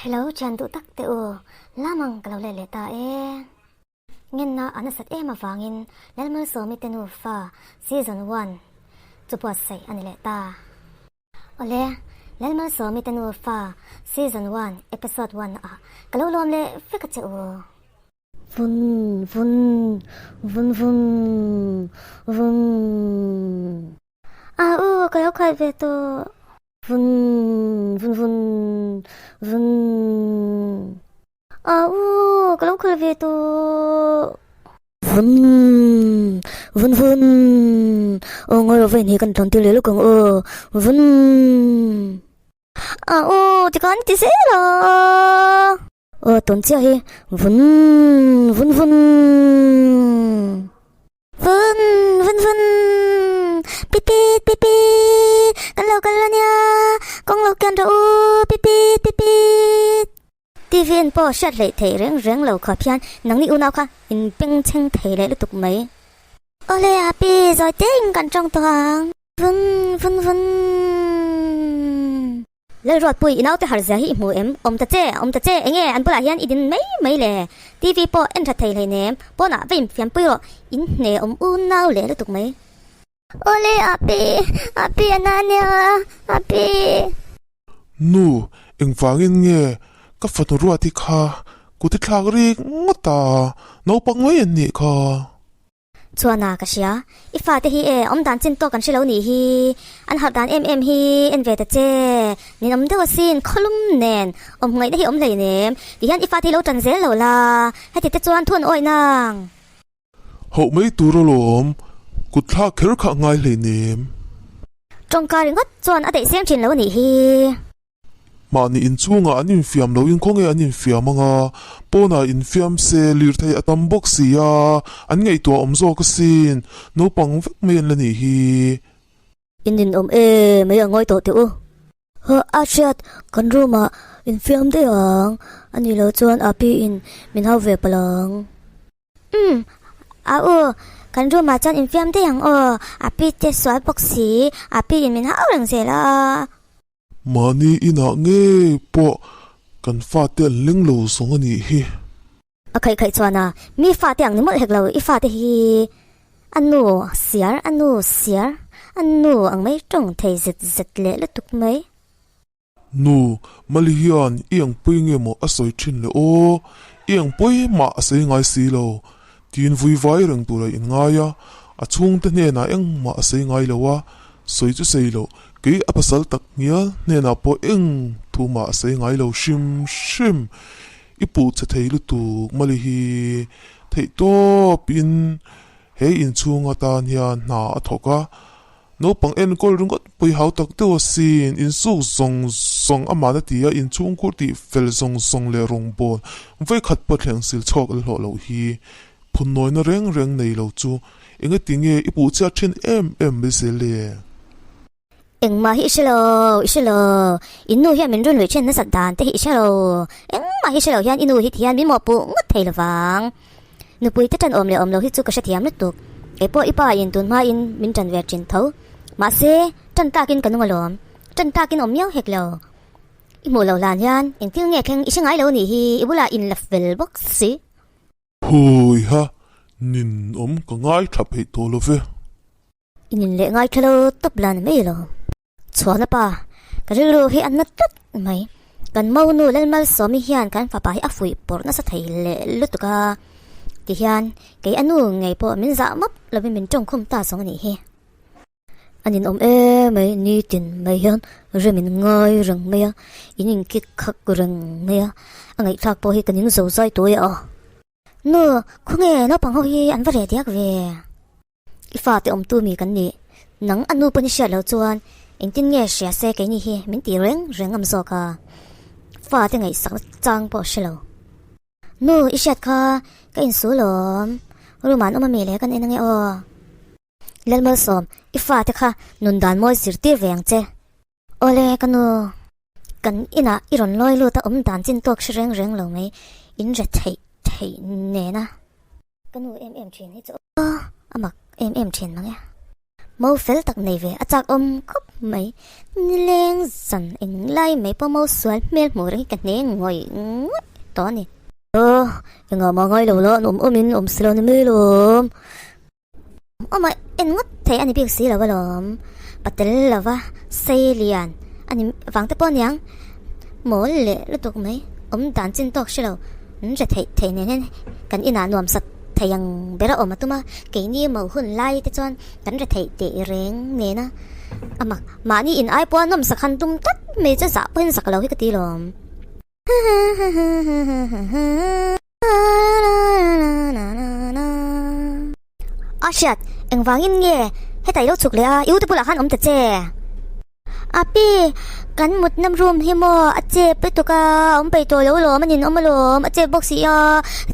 Hello thian duh tak te u, lamang ka lo let leh ta e. Ngenna a nasat em avangin Lalmalsawmi te nufa Season One chu buatsaih a ni leh ta. Awle, Lalmalsawmi te nufa Season One Episode One ah ka lo lawm leh vek a che u. Vun vun vun vun vun. A u, ka lo khalh ve tawh. Vun vun vun vun. A u, ka lo khalh ve tawh. Vun vun vun. Aw ngawi rawh vawiin hi kan tlawn tir leh lawk ang aw. Vun. A u, tikhan ti zel a. Aw tawn chiah hi. Vun vun vun. Vun vun vun Pipit pipit Kan lo kal ania Kawng lo kian rawh u Pipit pipit TV en pawh hriat hleih theih reng reng lo khawp hian nangni unau kha in bengchheng thei leh lutuk mai. Awle Happy zawi tein kan tawng tawh ang. Vun vun vun. Lalruatpui, i naute har zia hi i hmu em? Awm ta che, awm ta che, enge an bulah hian i din mai mai le? TV pawh en tha thei hleinem, pawnah va infiampui rawh, in hne awm unau leh lutuk mai. Awle, Api, Api a na nia, Api. Nu, engvangin nge ka fanu Ruati kha kut i thlak rik ngawt a, naupang mai an nih kha. Chuan a, ka hria. I fate hi e, awm dan chin tawk an hre lo nih hi. An harh dan em em hi en ve ta che. Nin awm deuh asin, khawlum nen awm ngaihna hi awm hlei nem. Ti hian i fate hi lo tan zel lo la, heti te chuan thu an awih nang. Hauh mai tur alawm, kut thlak kher kha a ngai hlei nem. Tawngka ringawt chuan a daih seng thin lo a nih hi. Mahni inchhungah an infiam loin khawnge an infiam ang a, pawnah infiam se lirthei a tam bawk si a, an ngaihtuah awm zawk asin, naupang vek mai an la nih hi. In ninawm e mai a ngawi tawh teh u. Huh a hriat kan room ah infiam daih ang, a nih loh chuan Api in min hau ve palh ang. Umm a u kan room ah chuan infiam daih ang aw, Api te sual bawk si, Api in min hau reng zel a. Mahni inah ngei pawh kan fate an leng lo zawng a nih hi. A khaih khaih chuan a, mi fate ang ni mawlh hek lo, i fate hi a nu siar, a nu siar, a nu ang mai tawng thei zet zet leh lutuk mai. Nu, Mali hian i engpui nge maw a sawi thin le aw, i engpui mah a sawi ngai si lo, tiin vui vai reng tura inngai a, a chhungte hnenah engmah a sawi ngai lo a, sawi chu sawi loh, kei a pasal tak ngial hnenah pawh eng thu mah a sawi ngai lo hrim hrim. I puh che thei lutuk mali hi theih tawpin he inchhung atan hian hna a thawk a, Naupang enkawl ringawt pawh i hau tak deuh asin, insuk zawng zawng amah na ti a, inchhungkhur tih fel zawng zawng leh rawngbâwl vawikhat pawh thleng sil chhuak la hlawh loh hi. Phunnawina reng reng nei lo chu engati nge i puh chhiat thin em em mai zel e? Engmah hi i hre lo, i hre lo. I nu hian min runluih thin nasat dan te hi i hre lo. Engmah hi hre lo hian i nu hi ti hian min mawhpuh ngawt thei lovang. Nupui te ṭan awm leh awm lo hi chu ka hrethiam lutuk. Kei pawh i pa in tun hmain min ṭan ve ṭhin tho. Mahse, ṭan takin ka nung alawm. Ṭan takin awm miau hek lo. I hmuh loh hlan hian engthil nge thleng i hre ngai lo nih hi i bulah in la fel bawk si. Hawiha, nin awm ka ngaithla peih tawh lo ve. I nin leh ngaithla lo tawp la ni mai lo. Chhuahna pa, ka rilru hi a na tlat mai. Kan monu Lalmalsawmi hian kan fapa hi a fuih pawrh nasa thei leh lutuk a, ti hian kei a nu ngei pawh min zah map lovin min tawngkhum ta zawng a nih hi. A ninawm em mai, nitin mai hian rem in ngai reng mai a, in inkik khak reng mai a, a ngaihthlak pawh hi ka ning zo zai tawh e a. Nu, khawnge naupang ho hi an va reh diak ve? I fate awmtu mi kan nih, nang a nu pawn i hriat loh chuan engtin nge hria se keini hi min ti reng reng ngam zawk a, fate ngaihsak chang pawh hre lo. Nu, i hriat kha ka insul awm, room ah an awm ami le kan en ange aw. Lalmalsawm, i fate kha nun dan mawi zirtir ve ang che. Awle ka nu, kan inah i rawn lawi lut a awm dan chin tawk hre reng reng lo mai, in re theih theih nena. Ka nu em em thin hi chu aw, a mak em em thin mang e. Mo fel tak nei ve a chak awm khawp mai. Nileng zan englai mai pawh mo sual hmel hmuh reng hi ka hne ngawih ngawih tawh a ni. Aw, engah mah ngai lo la, an awm awmin awm si lo ni mai lawm. Awm a en ngawt thei a ni bik si lo alawm. Patel lova sei lian a ni vang te pawh aniang mawl leh lutuk mai awm dan chin tawk hre lo an hre theih theih nen hian kan inah nuam sat thei ang ber a awm a tum a, keini mo hun lai te chuan kan hre theih teh reng nen a a mak mahni in ai pawha nawm sak han tum tlat mai chu zah pawhin zak lo hi ka ti lawm. A hriat, engvangin nge heta i lo chhuk leh a, i ute bulah khan awm ta che. Api, kan mutna room hi maw a chep lutuk a, awm peih tawh lo lawm, a ninawm alawm, a chep bawk si a,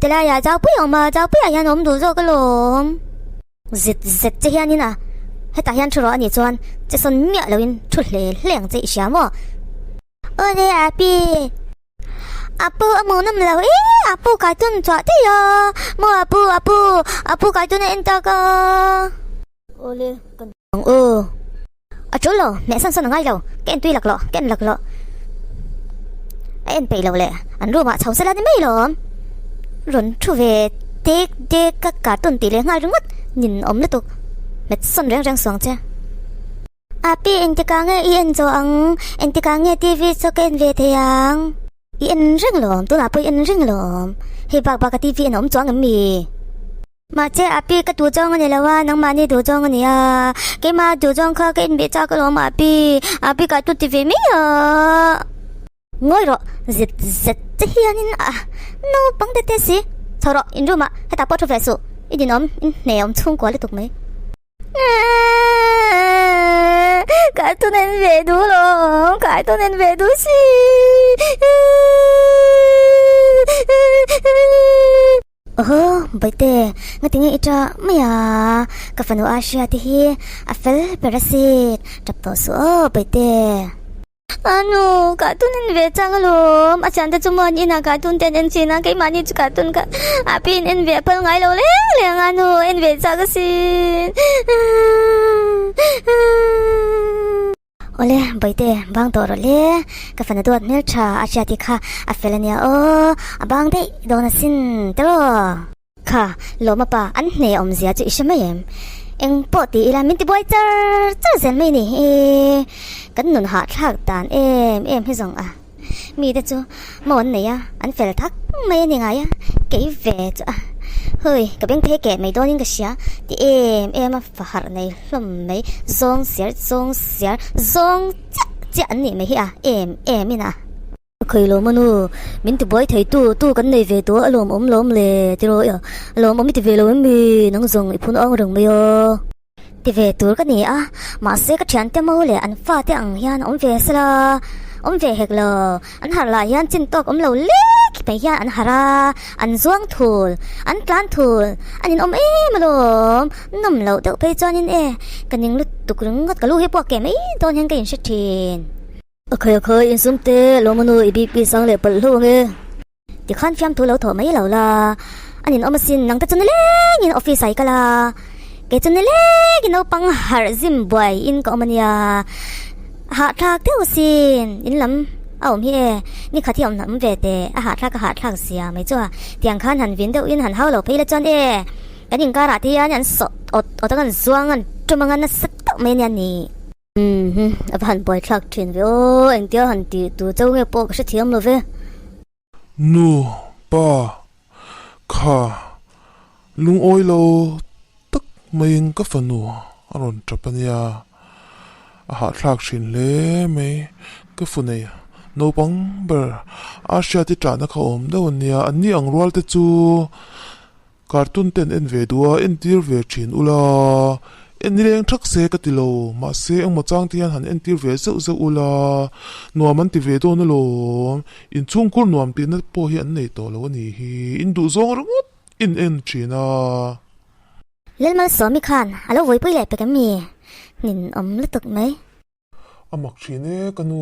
tilaiah Zaupuia a awm a, Zaupuia hian a awm duh zawk alawm. Zet zet che hianin a, hetah hian thu rawh a nih chuan che sawn miah loin thu hle hle ang che i hria maw? Awle Api, Apu a hmuh nawm lo e, Apu cartoon chhuah daih a, maw Apu, Apu, Apu cartoon a en tak a. Awle kan ang u. A tul lo, hmeh san san a ngai lo, ka en tui laklawh, ka en laklawh. A en peih lo le, an room ah chho sela ni mai lawm. Rawn thu ve dek dek ka cartoon tih leh nghal ringawt, nin awm lutuk, hmet sawn reng reng suang che. Api engtikah nge i en zawh ang? Engtikah nge TV chu ka en ve thei ang? I en reng lawm, tunah pawh i en reng lawm. Hei bak bak a TV en a awm chuang em mi? Mahse Api ka duh zawng a ni lo a, nangmahni duh zawng a ni a. Keimah duh zawng kha ka en ve chak alawm Api. Api ka tu ti ve mai a. Ngawi rawh, zet zet che hianin a naupang te te si. Chho rawh, in room ah hetah pawh thu ve suh. I ninawm, in hne awm chhungkua lutuk mai. Cartoon en ve duh lo, cartoon en ve duh si. Aw, Baite, ngatinge i ṭah mai a? Ka fanu Asia te hi a fel ber asin, ṭap tawh suh aw, Baite. A nu, cartoon en ve chang alawm. A thiante chu maw an inah cartoon te an en thin a, keimahni chu cartoon kha a pi in en ve a phal ngai lo leng leng a, nu en ve chak asin. Awle, Bawihte, bang tawh rawh le. Ka fana duat hmeltha a hria tih kha a fel ania aw, a bang daih dawn asin tiraw. Kha, lawma pa, an hne awmzia chu i hre mai em? Eng pawh ti ila min tibuai char char zel mai ni hi. Kan nun hahthlak dan em em hi zawng a. Mite chu maw an nei a, an fel thak mai a ni ngai a, kei ve chu a. Hui, ka beng phei keh mai dawnin ka hria ti em em a, faharh nei hlawm mai, zawng siar zawng siar zawng chiah chiah an nih mai hi a, em em in a. Khawi lawm a nu, min ti buai thei tu tu kan nei ve tawh a lawm awm lawm le tiraw ia, a lawm awm i ti ve lo em mi, nang zawng i phun ang reng mai a. Ti ve tur ka ni a, mahse ka thiante mo leh an fate ang hian awm ve sela, awm ve hek lo, an harh lah hian chin tawk awm lo lek mai hian an harh a, an zuang thul, an tlan thul, an inawm em alawm, nawm loh deuh phei chuanin e, ka ning lutuk ringawt ka lu hi puak keh mai dawn hian ka inhre thin. A khawi a khawi insum te lawm anu i BP sang leh palh hlauh ange. Tikhan fiamthu lo thawh mai lo la, a ninawm asin nang te chu nileng in office ah i kal a, kei chu nileng in naupang harh zim buai in ka awm ania, a hahthlak deuh asin in lam a awm hi e, nikhat hi a awm hnam ve teh a hahthlak a hahthlak zia mai chu a, tiang khan han vin deuh in han hau lo phei la chuan e kan inkarah te hian an sawh awt awt ang an zuang an tum ang a nasa deuh mai ania ni. Umm a va han buaithlak thin ve aw, engtia han tih tur chauh nge pawh ka hrethiam lo ve. Nu, pa, kha lungawi lo tak maiin ka fanu a rawn tap a nia, a hahthlak thin hle mai, ka fu nei naupang ber a hriat i tahna kha awm deuh a nia, an ni ang rual te chu Cartoon te an en ve duh a, entir ve thin ula, en nileng thak se ka ti lo, mahse engmaw chang te hian han entir ve zeuh zeuh ula, nuam an ti ve dawn alawm, inchhungkhur nuam tihna pawh hi an nei tawh lo a nih hi, in duh zawng ringawt in en thin a. Lalmalsawmi khan a lo vawipui leh pek em mi? Ninawm lutuk mai. A mak thin e ka nu,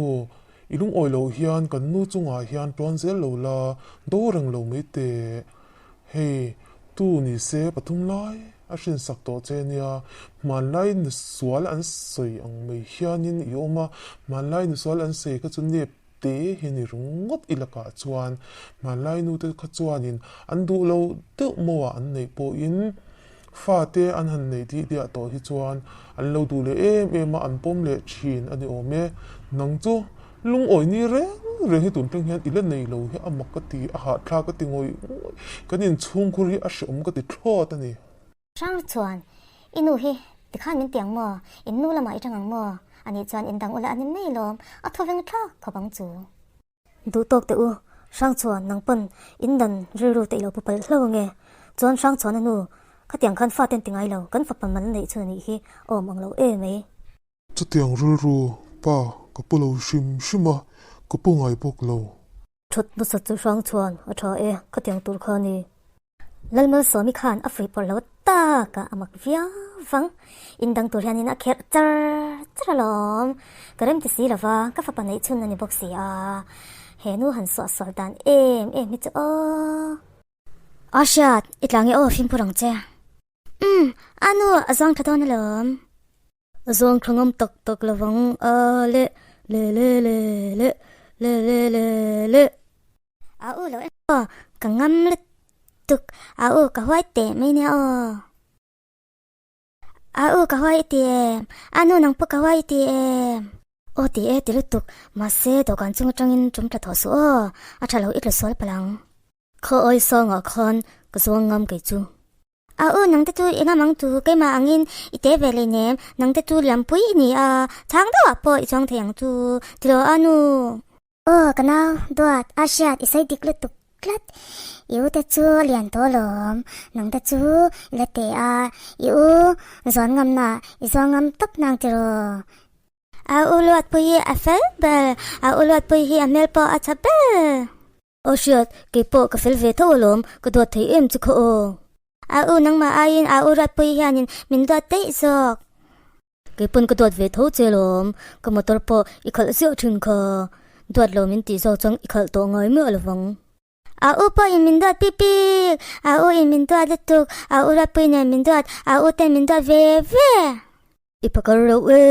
i lungawi loh hian kan nu chungah hian tuan zel lo la, do reng lo mai teh. Hei, tu ni se pathum lai a hrinsak tawh che nia. Hmanlai nusual an sawi ang mai hianin i awm a, hmanlai nusual an sawi kha chu nep te hi ni ringawt i lakah chuan hmanlai nute kha chuanin an duh lo deuh maw ah an neih pawhin fate an han neih dih diah tawh hi chuan an lo duh leh em em a, an pawm leh thin a ni awm e. Nang chu lungawi ni reng reng hi tun thleng hian i la nei lo hi a mak ka ti, a hahthlak ka ti ngawih ngawih, kan inchhungkhur hi a hreawm ka ti thlawt a ni. Hrang chuan, I nu hi tikhan min ti ang maw? In nu lamah i tang ang maw? Anih chuan in dang ula a ni mai lawm, a thaw veng thlak khawp ang chu. Duh tawk teh u, Hrang chuan nang pawn in dan rilru te i lo pu palh hlo ange. Chuan Hrang chuan a nu, khatiang khan fa ten ti ngai lo, kan fapa mal neih chhun anih hi a awm ang lo em mai. Chutiang rilru pa ka pu lo hrim hrim a, ka pu ngai bawk lo. Thut hmasa chu hrang chuan a tha e, khatiang tur kha a ni. Lalmalsawmi khan a fuihpawrh lo tak a, a mak viau vang. In dang tur hianin a kherh char char alawm. Ka rem ti si lova, ka fapa neih chhun a ni bawk si a. He nu han suahsual dan em em hi chu aw. A hriat, i tla nge aw fimkhur ang che. Umm, a nu a zuang tha dawn alawm. A zuang tha ngam tak tak lovang a le le le le le le le le le. A u lo en aw, ka ngam lutuk a u ka huai teh mai nia aw. A u ka huai i ti em, a nu nang pawh ka huai i ti em. Aw ti e ti lutuk, mahse dawhkan chung atangin tum tla tawh suh aw, a tha lo i tla sual palh ang. Khaw awi sangah khan ka zuang ngam kei chu. A u nang te chu i ngam ang chu keimah angin i te ve leh nem, nang te chu liampui i ni a, chhang deuhah pawh i chuang thei ang chu, ti lo a nu. Aw ka nau, duat, a hriat i sawi dik lutuk tlat, i u te chu a lian tawh alawm, nang te chu i la te a, i u zuan ngamna i zuang ngam tawp nang tiraw. A u luatpui hi a fel ber, a u luatpui hi a hmel pawh a tha ber. Aw hriat, kei pawh ka fel ve tho alawm, ka duat thei em chu kha aw. A u nangmah aiin a u Ruatpui hianin min duat daih zawk. Kei pawn ka duat ve tho che alawm, ka motor pawh i khalh ziah thin kha. Duat lo min tih zawk chuan i khalh tawh ngai miah lovang. A u pawhin min duat pip pip, a u in min duat lutuk, a u Ruatpui nen min duat, a u ten min duat ve ve. I pakar reuh e.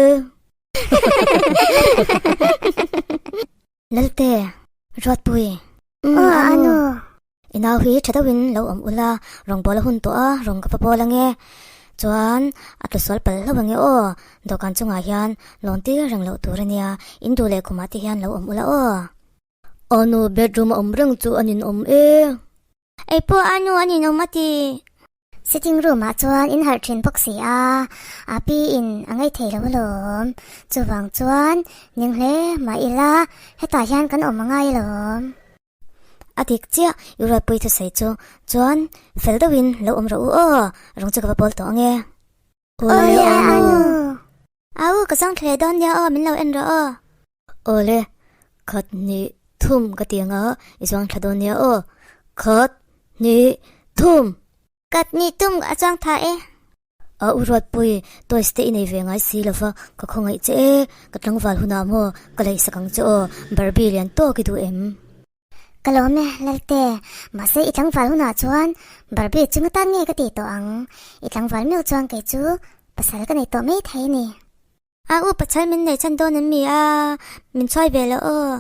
Lalte, Ruatpui. Umm, a nu. I nau hi tha deuhin lo awm ula, rawngbâwl a hun tawh a, rawn ka va bâwl ange. Chuan, a tlu sual palh hlauh ange aw, dawhkan chungah hian lawn tir reng loh tur a nia, in duh leh khumah te hian lo awm ula aw. A nu, bedroom a awm reng chu a ninawm e. Ei pawh a nu a ninawm a ti. Sitting room ah chuan in harh thin bawk si a, a pi in a ngei thei lo alawm. Chuvang chuan ning hle mah ila hetah hian kan awm angai alawm. A dik chiah i Ruatpui thusawi chu chuan fel deuhin lo awm rawh u aw, rawng chu ka va bawl tawh ange. Awle anu. Au ka zawng thle dawn nia aw min lo en rawh aw. Awle khat hnih thum ka ti anga i zuang thla dawn nia aw. Khat hnih thum. Khat hnih thum a chuang tha e. A u Ruatpui toys te i nei ve ngai si lova ka khawngaih che e ka tlangval hunah maw ka laihsak ang che aw Barbie lian tawk i duh em. Ka lawm e, Lalte. Mahse, i tlangval hunah chuan Barbie chu nga tan nge ka tih tawh ang? I tlangval meuh chuan kei chu pasal ka nei tawh mai thei a ni. A u pasal min nei chhan dawn an mi a, min chhuai ve lo aw.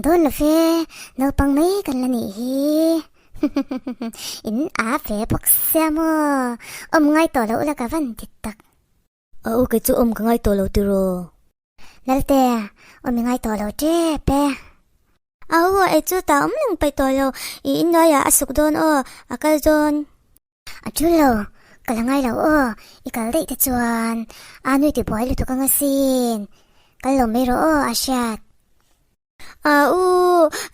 Dawn lo ve, naupang mai kan la nih hi. In a ve bawk sia maw? Awm ngai tawh loh la ka van ti tak. A u kei chu awm ka ngai tawh lo tiraw? Lalte, awm i ngai tawh lo tep e. A u ei chu ta awm reng paih tawh lo, i inhnuaiah a suk dawn aw, a kal dawn. A tul lo, ka la ngai lo aw, i kal daih te chuan a nui ti buai lutuk ang asin. Kal lo mai rawh aw, a hriat. A u,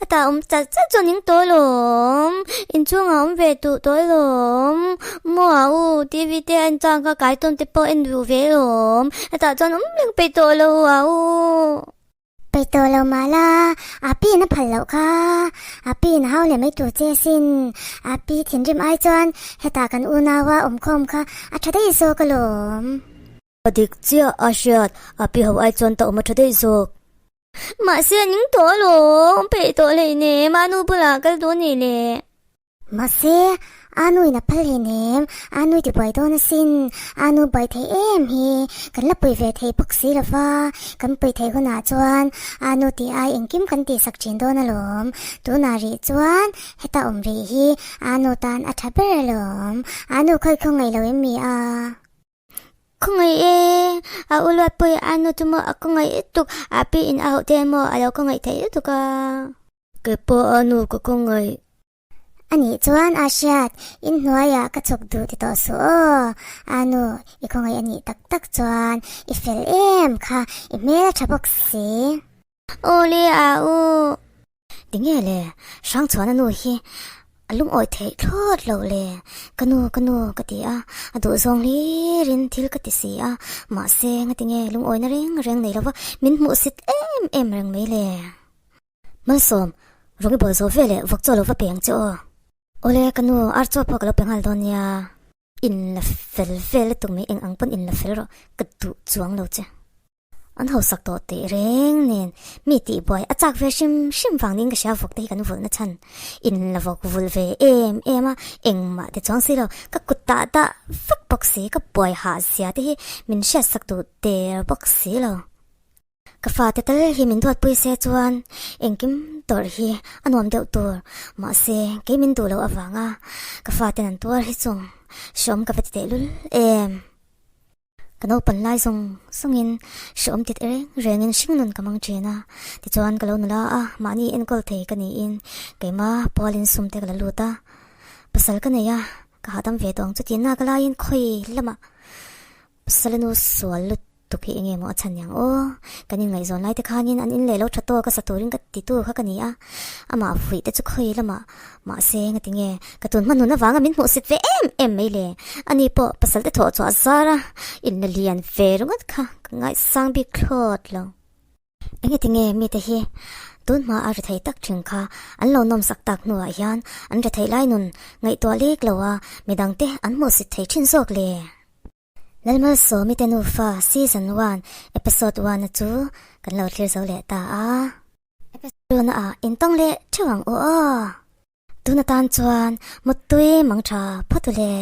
a tah awm chat chat chuan in tawh lawm, inchhungah awm ve duh tawh lawm, maw a u, TV te a en chuan kha kai tawn te pawh en duh ve lawm, a tah chuan awm reng peih tawh lo a u. Peih tawh lo mah la, a pi in a phal loh kha, a pi in a hau leh mai tur che asin, a pi thinrim ai chuan hetah kan unaua awmkhawm kha a tha daih zawk alawm. A dik chiah a hriat, a pi ho ai chuan ta awm a tha daih zawk. Mahse a ning tawh alawm, peih tawh hleinem, a nu bulah kal duh a nih le. Mahse, Anu in a phal hlei nem, Anu i ti buai dawn asin, Anu buai thei em hi, kan la pui ve thei bawk si lova, kan pui thei hunah chuan Anu tih ai engkim kan tihsak thin dawn alawm, tunah rih chuan heta awm rih hi Anu tan a tha ber alawm, Anu khawi khaw ngaih lo em mi a? Khawngaih e, a u luat pawhin a nu chu maw a khawngaih lutuk, a pi in a hauh te maw a lo khawngaih theih lutuk a. Kei pawh a nu ka khawngaih. A nih chuan a hriat, in hnuaiah ka chhuk duh ti tawh suh aw, a nu i khawngaih a nih tak tak chuan i fel em kha, i hmel a tha bawk si. Aw le a u. Tinge le, Hrangchhuana nu hi a lungawi theih thlawt loh le, ka nu ka nu ka ti a, a duh zawng hlirin thil ka ti si a, mahse ngatinge lungawina reng reng nei lova min hmuhsit em em reng mai le. Malsawm, rawng i bawl zawh ve leh vawk chaw lo va pe ang che aw. Awle ka nu, ar chaw pawh ka lo pe nghal dawn nia. In la fel vel lutuk mai, eng ang pawn in la fel rawh, ka duh chuang lo che. An hausak tawh teh reng nen mi tihbuai a chak ve hrim hrim vang niin ka hria vawk te hi kan vulh na chhan in la vawk vulh ve em em a engmah te chuang si lo ka kut tah dah vek bawk si ka buai hah zia te hi min hriat sak duh der bawk si lo ka fate tal hi min duatpui se chuan engkim tawrh hi a nuam deuh tur mahse kei min duh loh avanga ka faten an tuar hi chung hreawm ka va ti tehlul em. Ka naupan lai zawng zawngin hrehawm tit reng rengin hringnun ka mang thin a, tichuan ka lo nula a, mahni enkawl thei ka niin keima pualin sum te ka la lut a, pasal ka nei a, ka hahdam ve tawh ang chu tihna ka laiin khawi lamah pasal a nu sual lutuk hi enge maw a chhan niang aw, kan inngaihzawn lai te khanin an in leh lo tha tawk a sa turin ka titu kha ka ni a, amah fuih te chu khawi lamah Mahse, ngatinge ka tun hma nun avanga min hmuhsit ve em em mai le? Ani pawh pasal te thawh chhuah zar a, inla lian ve ringawt kha ka ngaihsang bik thlawt lo. Engatinge mite hi tun hma a rethei tak thin kha an lo nawmsak tak hnuah hian an rethei lai nun ngaihtuah lek lo a, midangte an hmuhsit thei thin zawk le? Lalmalsawmi te nufa Season 1 Episode 1 a chu kan lo thlir zo leh ta a. Episode 2 na ah intawng leh theuh ang u aw. Tun atan chuan Muttui mang tha phawt u le.